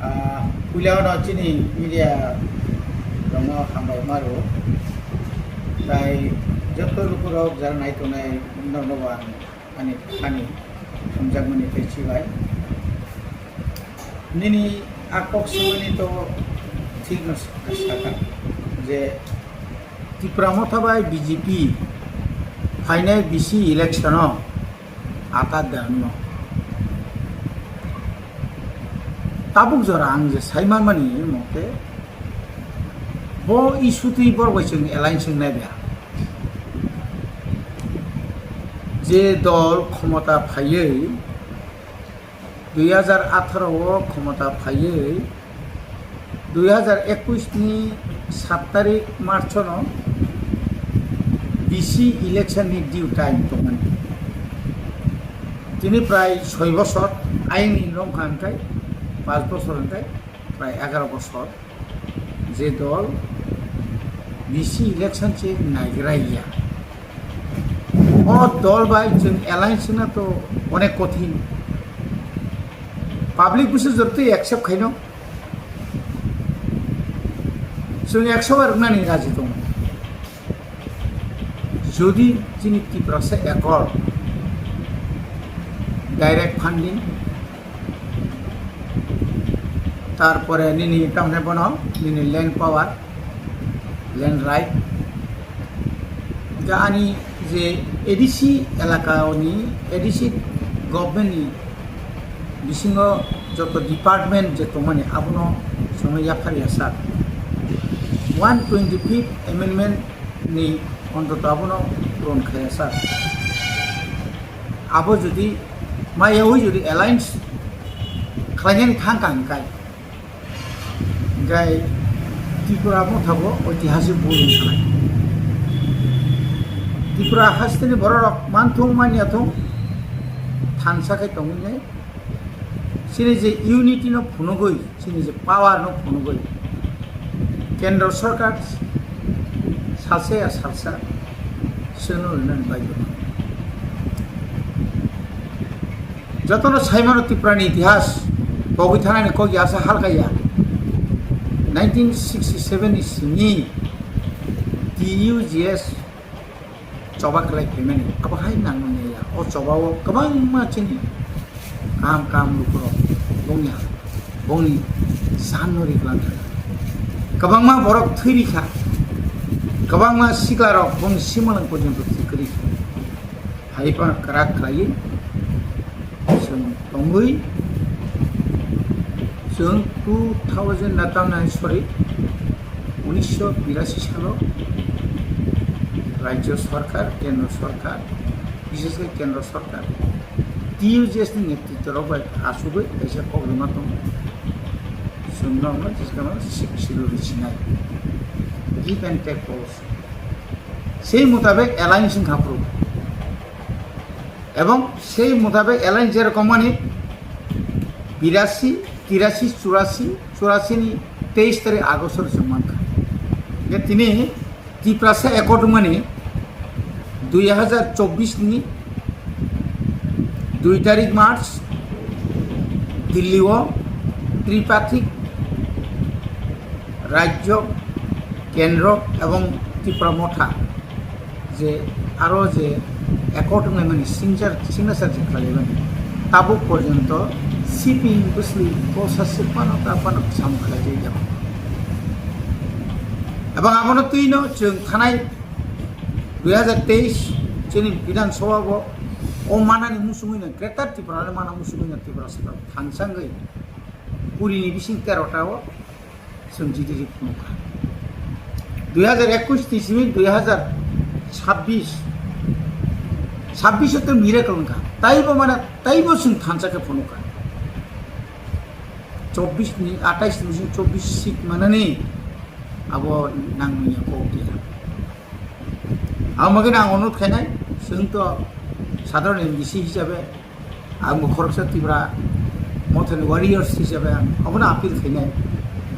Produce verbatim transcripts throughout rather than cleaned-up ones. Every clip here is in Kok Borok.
Ah, puila no chini media rokno hambai maro. Tai joto lukurok jara nai tongnai norokno bo ang ani, ani hamjakmani tei chibai. Nini a kok swngmani to thik no sa-, sakha je Tipra Motha bai B J P phainai B C election o ata dano. Tabuk jora ang je sai manmani mote bo issue twi borok bai chwng alliance wngnai bia. Je dol khomota phaiwi dui hajar atharo o khomota phaiwi dui hajar ekush ni sat tarik March no B C election ni due time tongmani. Tini prai soi bosor, aini longkha hwnkhe paanch bosor hwnkhe prai egaroh bosor. Je dol B C election se naigraiya, o dol bai chwng alliance wngna to onek kothin. Public bwswk jortwi accept khaino chwng ekso bai rwnani raji tongo. Jodi chini Tiprasa Accord, direct funding, tarpore nini tamne bono nini land power, land right, ga ani je A D C elaka ni, A D C government ni bisingo joto department je tongmani abono chwngno yaphar yasa one twenty fifth amendment ni ontoto abono puron khaya sa. Abo jodi mayawi jodi alliance khlainani thang kang kai, kai Tripura Motha bo oitihasik bul wngkha. Tripura hasteni bororok manthung manyathung thansa khe tongwi nai. Chini je unity no phunugwi, chini je power no phunugwi, Kendra Sarkar salsa ya salsa chwngno rinani bagwi. Jotono saimano Tripura ni itihas pogwi thanani kok ya asa halka ya. Nineteen sixty seven ni simi T U G S choba khlai phaimani, abo hai nangmani ya. O choba o kwbangma chini kaham kaham lukurok bongni, bongni san no riklang kha. Kwbangma borok thwi rikha, kwbangma siklarok bongni simalang porjonto thwi kwrwi kha. Hai phano kwrak khlaiwi chwng tongwi, chwng two thousand na tamnai, sorry, unisho birasi salo Rajya Sarkar, Kendra Sarkar, bishesh kore Kendra Sarkar, T U G S ni netritto rok bai achugwi kaisa kok rwma tongo. Chwng norokno jeskano sik silo rwchinai. Give and take policy. Sei mutabek alliance wngkha phuru. Ebong sei mutabek alliance jerokom mani birasi, tirasi, churasi, churasi ni teis tarik August o chwng mankha. Hingke tini Tiprasa Accord wngmani dui hajar chobbish ni dui tarik March Delhi o tripartite Rajyo, Kendro ebong Tipra Motha je aro je accord wnglaimani signature, signature je khlaimani, tabuk porjonto C P M bwsli kosa swk phano ta phano samung khlaijak. Ebong abono twino chwng thanai dui hajar teis chini Bidhan Sabha bo o manani musungwino Greater Tripura ni mana musungwino Tripura saka thangsangwi kuri ni bising tero ta o chwng jiti jiti phunukha. Dui hajar ekush ni simi dui hajar chabbish, chabbish o to miracle wngkha. Taibo mana, taibo chwng thansa khe phunukha. Chobbish ni, atais ni bising chobbish seat manani abo nangmani kok dia. Abo bagwi ang onurod khainai, chwng to sadharon M D C hisabe, ang bo khoroksa Tipra Mothani warriors hisabe ang obono appeal khainai,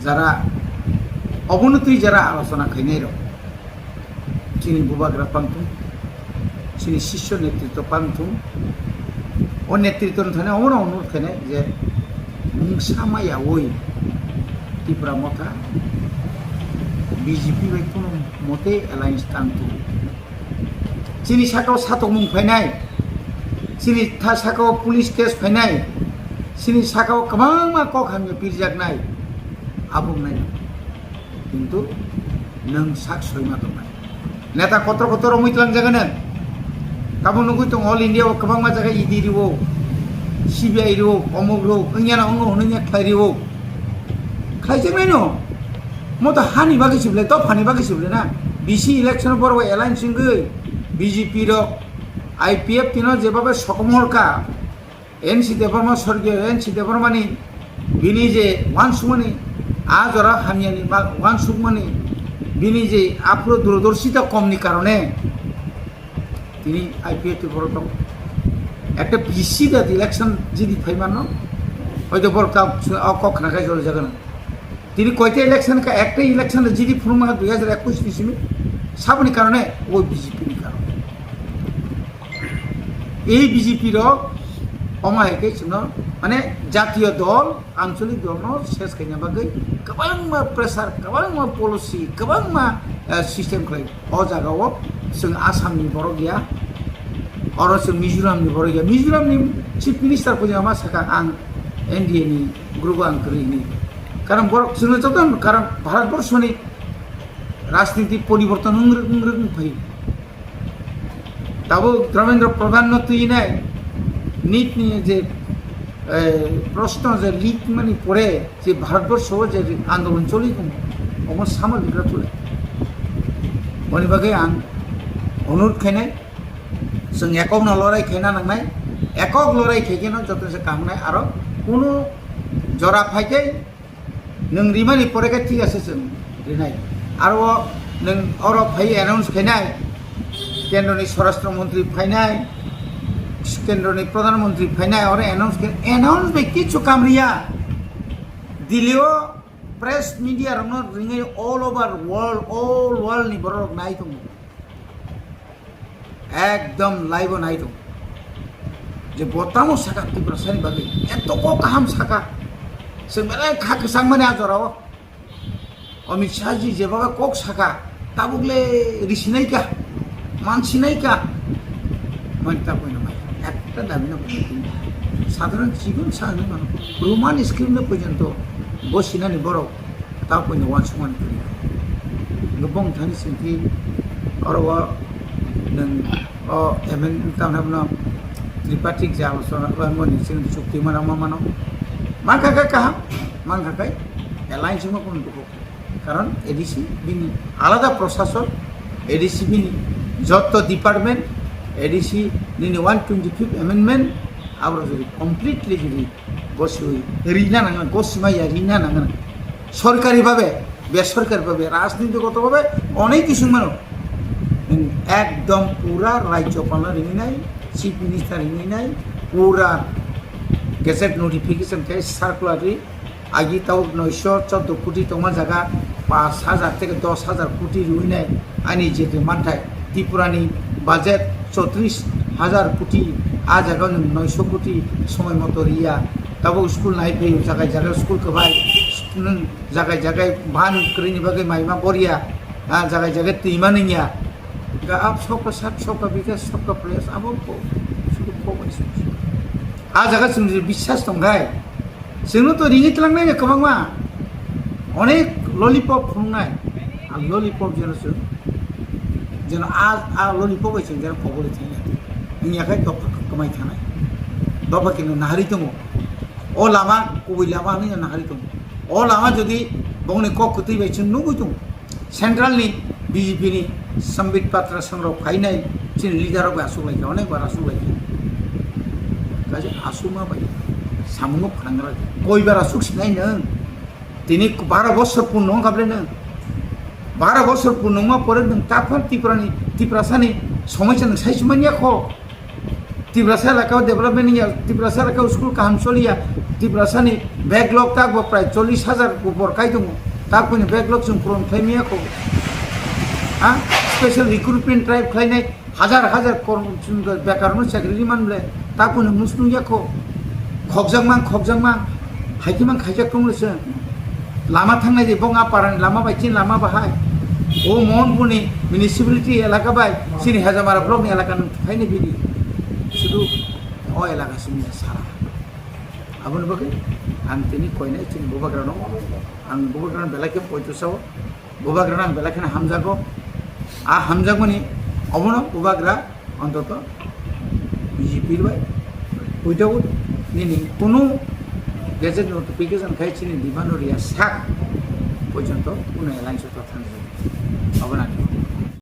jara obono twi jara alochona khainai rok, chini bubagra pangthung, chini sisyo netritto pangthung, o netritto ni thani obono onurod khainai je Mungsa maya oi Tipra Motha B J P bai kuno mote alliance tang tu. Chini sakao satokmung phainai, chini tha sakao police case phainai, chini sakao kwbangma kok hamya pirjaknai, abo wngnai. Kintu nwng sak soima tongnai. Neta kotor kotor romwi tlangjagano. Tamo nugwi tongo All India o kwbangma jaga E D rwo, C B I rwo, omok rwo, wngya na wngo hwnwi ya khlai rwo. Khlaijaknai no. Mo to hani bagwi se bwle, dophani bagwi se bwle na. B C election borok alliance wngwi B J P rok, I P F T no jebabe sokomorka, N C Debbarma, sorgiyo N C Debbarmani bini je uansukmani, a jora hamyani ba uansukmani, bini je aphuru durodorshita komni karone tini I P F T borok tongo. Ekta B C da election jidi phaimanno, hoito borok ta o kok khna khai jora jagano. Tini koita election ka, ekta election da jidi phunukma dui hajar ekwis ni simi, saboni karone o B J P ni karone. Ei B J P rok omo hai khe chwngno, mane, jatiyo dol, ancholik dolno ses khaina bagwi kwbangma pressure, kwbangma policy, kwbangma, eh, system khlai. O jagao chwng Assamni borok ya, oro chwng Mizoramni borok ya. Mizoramni Chief Minister poino ma sakha, "Ang N D A ni group ang kwrwi," hinwi. Karon borok chwngno joto, karon Bharat Borshoni rajniti poriborton wng rwk, wng rwk wng phai. Tabuk Dharmendra Pradhan no twi nai, nit ni je, eh, proshno je leak mani pore je Bharat Borsho je andolon choli tongo, omo sama bigra tule. Boni bagwi ang onurod khainai, chwng ekok no lorai khaina nangnai, ekok lorai khaikhe no joto se kaham nai, aro kuno jora phaikhe Nwng rimani pore khe thik ase chwng rinai. Aro nwng oro phai announce khainai, kendroni swarashtra montri phainai, kendroni pradhan montri phainai, oro announce khe, announce bai kichu kam riya. Delhi o press media rokno ringwi all over world, all world ni borok rok nai tongo. Ekdom live o nai tongo je bo tamo saka Tiprasani bagwi, eto kok kaham saka. Chwng belai kha kwchang mani a jora o. Amit Shah ji je bagwi kok saka, tabuk le risinai ka, mansinai ka. Mani ta poino mai ekta dabi no poino. Sadharan chikon sa hinwi mano. Roman script no porjonto bo sinani borok. Ta poino uansukmani kwrwi. Bo bongthani sengkhe oro o nwng o M N tamni hwnno tripartite je alochona khlaimani chwng chukti mano ma mano. Mankha khe kaham, mankha khe alliance wngma kunu dukhu. Karon A D C bini alada prosason, A D C bini jotto department, A D C nini one twenty fifth amendment, aboro jodi completely jodi goswi rina nangna, gosima ya rina nangna. Sorkari bhabe, besorkari bhabe, rajnitigota bhabe onek kisu mano. Ekdom pura rajyopal no rinai, chief minister rinai, pura gazette notification khe circular ri, agi tau noisho chordo koti tongma jaga, pash hajar theke dos hajar koti riwi nai ani je je manthai. Tripura ni budget chotris hajar koti, a jaga nwng noisho koti somoi moto riya. Tabuk school nai phaio, jagai jagai school kwbai, nwng jagai jagai ban kwrwini bagwi maima boriya, a jagai jagai twima nungya. Ga ab sabka saath, sabka bikas, sabka prayas, abo ko sudu ko bai. A jaga chwng je biswas tongkhai, chwngno to ringwi tlangnai kwbangma, onek lollipop phunuknai, a lollipop jeno chwng, jeno a, a lollipop bai chwng jeno kobole thangya, wngya khai dopha kwmai thanai, dopha kino nahari tongo, o lama kubui lama hinwi nahari tongo, o lama jodi bongni kok kwtwi bai chwng nugwi tongo. Central ni B J P ni Sambit Patra Sangh rok phainai chini leader rok bai aswk laikha, onek bar aswk laikha. Kaisa aswkma bai samungo phangra koi bar aswk sinai nwng. Tini baro bosor purno wngkha ble nwng. Baro bosor purno wngma pore nwng taphar Tripura ni, Tiprasa ni somosya nwng sai sumani ya kho. Tiprasa elakao development ya, Tiprasa elakao school kaham choliya, Tiprasa ni backlog tak bo prai chollish hajar upor kai tongo, tak bini backlog chwng puron khlai miya kho, ha, special recruitment drive khlainai, hajar hajar kor-, bekar no chakri ri man ble, tak bini musnung ya kho, khokjak mang, khokjak mang, Haikhe mang khaijak tongno se lama thangnai di bong aparani lama bai chini lama bahai. O Mohanpurni municipality elaka bai chini Hejamara blockni elaka nung thaini video. Sudu o elaka simi sara. Aboni bagwi ang tini koinai chini bubagrano, ang bubagrano belai khe poito sao. Bubagrano ang belai kheno hamjago. A hamjakmani obono bubagra ontoto B J P bai without nini kunu gazette notification khai chini demand o riya sak porjonto kunu alliance o thang jago. Obono ang